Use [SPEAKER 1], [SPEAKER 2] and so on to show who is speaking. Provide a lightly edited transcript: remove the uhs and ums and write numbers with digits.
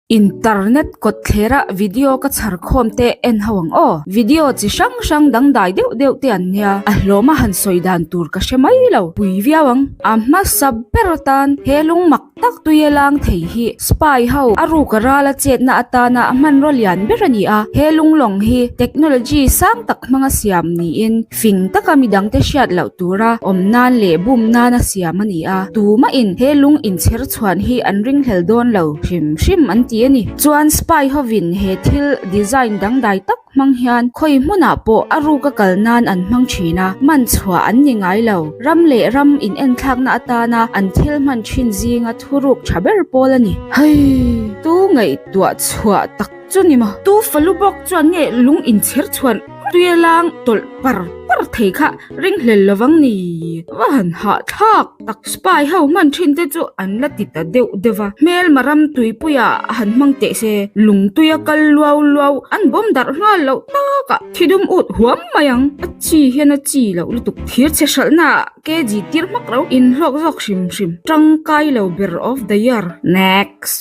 [SPEAKER 1] Internet kawtthlera video ka chhar khawm te en ho ang aw. Video chi hrang hrang dangdai deuh deuh te an nia, a hlawma han sawi dan tur ka hre mai lo, pui viau ang. A hmasa ber atan he lung mak tak tuia lang thei hi spy ho a ruka rala chetna atana a hmanraw lian ber a ni a, he lung lawng hi technology sang tak hmanga siam niin Fing taka midangte hriat loh tura awm nan leh bum nana siam a ni a, tumahin he lung inchher chhuan hi an ringhlel dawn lo hrim hrim an ti a ni. Chuan spy hovin he thil design dangdai tak hmang hian khawi hmunah pawh a ruka kal nan an hmang thin a, man chhuah an ni ngai lo. Ram leh ram inenthlakna atana an thil hman thin zinga thuruk tha ber pawl a ni. Hei! Tu ngaihtuah chhuah tak chu ni maw? Tu falu bawk chuan nge lung inchher chhuan Tuia lang tawlh par par thei kha ringhlel lovang ni. Va han hahthlak tak. Spy ho hman thin te chu an la ti ta deuh deuh va. Hmelma ram tuipuia han hmang teh se lung tuia kal luau luau an bawm darh nghal loh takah thi dum ut huam mai ang. A chi hian a chi loh lutuk. Thir chhe hralhna ah kg tir hmak lo inhlawk zawk hrim hrim. Tangkai lo ber of the year. Next.